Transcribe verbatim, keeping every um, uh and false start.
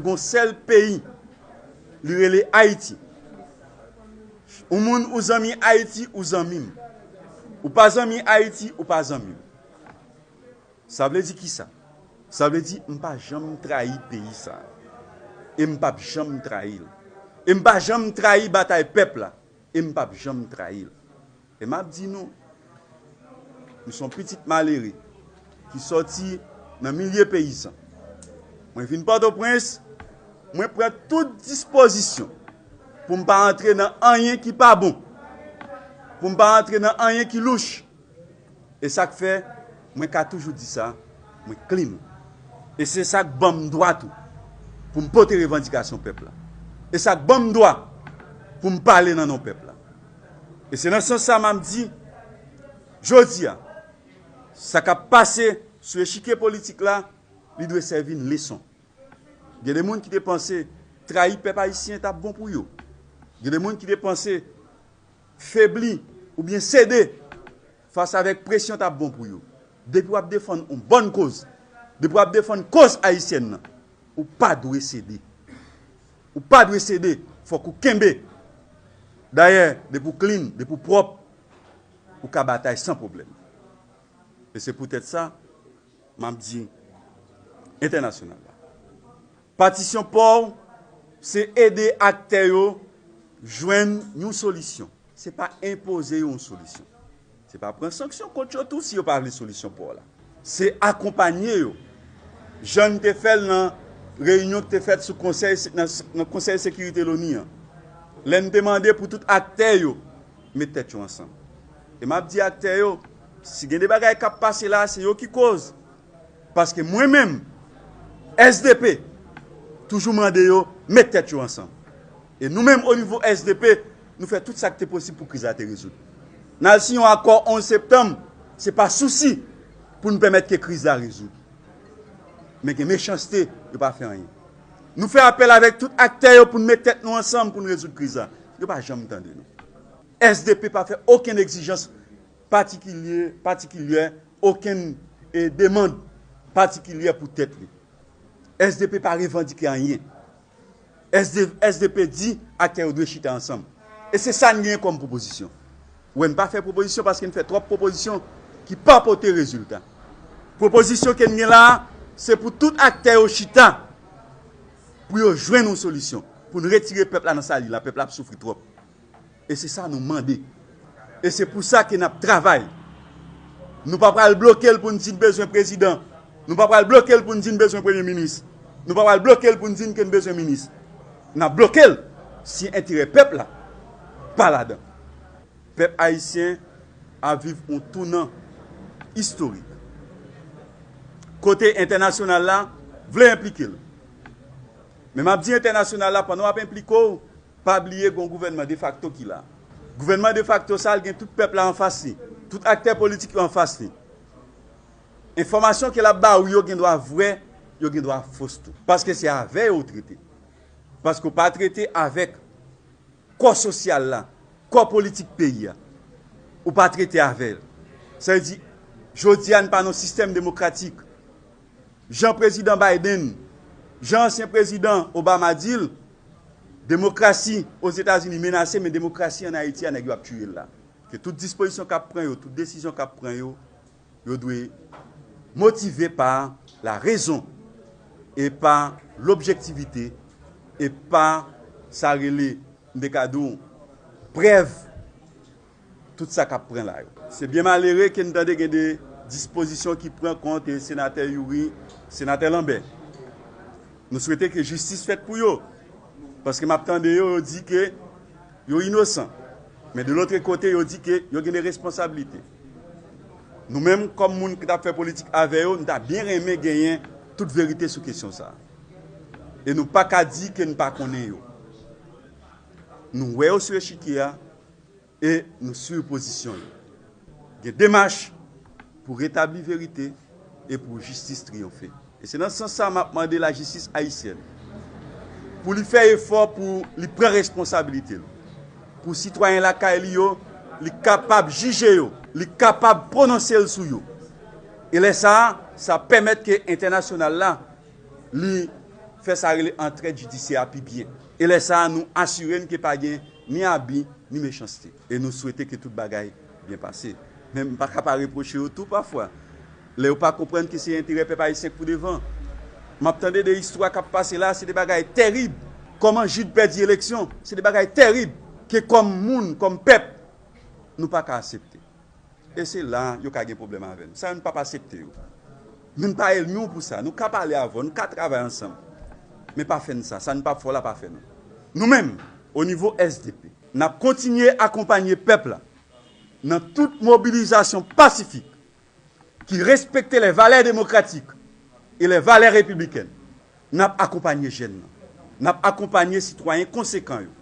Gon sèl peyi, li rele Ayiti. Ou moun ou zanmi Ayiti, ou zanmi m. Ou pa zanmi Ayiti, ou pa zanmi m. Sa vle di kisa? Sa vle di m pa janm trayi peyi sa. E m p ap janm trayi l. E m pa janm trayi batay pèp la. E m p ap janm trayi l. E m ap di nou, m se yon pitit malere ki sòti nan milye peyizan. Mwen vin Pòtoprens, mwen pran tout dispozisyon pou m pa antre nan anyen ki pa bon, pou m pa antre nan anyen ki louch. E sa k fè, mwen ka toujou di sa, mwen clean. E se sa k ban m dwa tou pou m pote revandikasyon pèp la. E sa k ban m dwa pou m pale nan non pèp la. E se nan sans sa m ap di, jodi a, sa k ap pase sou echikye politik la, li dwe sèvi n leson. Gen de moun ki te panse trayi pèp ayisyen t ap bon pou yo. Gen de moun ki te panse febli oubyen sede fas avèk presyon t ap bon pou yo. Depi w ap defann yon bòn koz, depi w ap defann koz ayisyèn nan, ou pa dwe sede. Ou pa dwe sede, fòk ou kenbe. Dayè, depi w clean, depi w pwòp, ou ka batay san pwoblèm. E se poutèt sa, m ap di entènasyonal la. Patisyon pò w, se ede aktè yo jwenn yon solisyon. Se pa enpoze yo yon solisyon. Se pa pran sanksyon kont yo tou si yo pa vle solisyon pò w la. Se akonpanye yo. Jan n te fè l nan reyinyon ki te fèt sou konsèy, nan, nan Konsèy Sekirite Loni an. Lè n te mande pou tout aktè yo met tèt yo ansanm. E m ap di aktè yo, si gen de bagay k ap pase la, se yo ki koz. Paske mwen menm, S D P, toujou mande yo met tèt yo ansanm. E nou menm, o nivo S D P, nou fè tout sa k te posib pou kriz la te rezoud. N al siyen yon akò onz septanm, se pa sousi pou n pèmèt ke kriz la rezoud. Men gen mechanste, yo pa fè anyen. Nou fè apèl avèk tout aktè yo pou n met tèt nou ansanm pou n rezoud kriz la. Yo pa janm tande nou. S D P pa fè okenn egzijans patikilye, patikilyè, okenn, e, demann patikilyè pou tèt li. S D P pa revandike anyen. S D, S D P di aktè yo dwe chita ansanm. E se sa n genyen kòm pwopozisyon. Ou wè, n pa fè pwopozisyon paske n fè twòp pwopozisyon ki pa pote rezilta. Pwopozisyon ke n gen la a, se pou tout aktè yo chita, pou yo jwenn yon solisyon, pou n retire pèp la nan sa li la, pèp la ap soufri twòp. E se sa nou mande. E se pou sa ke n ap travay. Nou pa pral bloke l pou n di n bezwen prezidan. Nou pa pral bloke l pou n di n bezwen premye minis. Nou pa pral bloke l pou n di n ke n bezwen minis. N ap bloke l si enterè pèp la pa ladan. Pèp ayisyen ap viv yon tounan istorik. Kote entènasyonal la vle enplike l. Men m ap di entènasyonal la, pandan w ap enplike w, pa bliye gen yon gouvènman defakto ki la. Gouvènman defakto sa a, l gen tout pèp la anfas li, tout aktè politik yo anfas li. Enfòmasyon ke l ap ba ou yo gendwa vrè, yo gendwa fos tou. Paske se avè yo ou trete. Paske ou pa trete avèk kò sosyal la, kò politik peyi a. Ou pa trete avè l. Sa vle di, jodi a n pa nan sistèm demokratik. Jan prezidan Biden, jan ansyen prezidan Obama di l, demokrasi Ozetazini menase, men demokrasi ann Ayiti a, nèg yo ap tiye l la. Ke tout dispozisyon k ap pran yo, tout desizyon k ap pran yo, yo dwe motive pa larezon e pa lobjektivite e pa sa rele, m te ka di w, prèv tout sa k ap pran la yo. Se byen malere ke n tande gen de dispozisyon ki pran kont senatè Youri, senatè Lambert. Nou swete ke jistis fèt pou yo. Paske m ap tande yo, yo di ke yo inosan. Men de lotre kote, yo di ke yo gen de responsablite. Nou menm, kòm moun ki t ap fè politik avè yo, nou ta byen renmen genyen tout verite sou kesyon sa a. E nou pa ka di ke n pa konnen yo. Nou wè yo sou echikye a, e nou swiv pozisyon yo. Gen demach pou retabli verite e pou jistis triyonfe. E se nan sans sa m ap mande lajistis ayisyèn pou li fè efò pou li pran responsabilite l. Pou sitwayen lakay li yo, li kapab jije yo, li kapab pwononse l sou yo. E lè sa a, sa pèmèt ke entènasyonal la, li fè sa rele antrèd jidisyè a pi byen. E lè sa a, nou asire n ke pa gen ni abi, ni mechanste. E nou swete ke tout bagay byen pase. Men m pa ka pa repwoche yo tou pafwa. Lè yo pa konprann ke se enterè pèp ayisyen k pou devan. M ap tande de istwa k ap pase la, se de bagay tèrib. Kòman Jid pèdi eleksyon, se de bagay tèrib ke kòm moun, kòm pèp, nou pa ka aksepte. E se la yo ka gen pwoblèm avè m. Sa yo n p ap aksepte yo. Nou pa ènmi w pou sa. Nou ka pale avè w, nou ka travay ansanm. Men pa fè n sa. Sa n p ap fè w la, pa fè nou. Nou menm, o nivo S D P, n ap kontinye akonpanye pèp la nan tout mobilizasyon pasifik ki respekte lè valè demokratik e lè valè repiblikèn. N ap akonpanye jèn nan. N ap akonpanye sitwayen konsekan yo.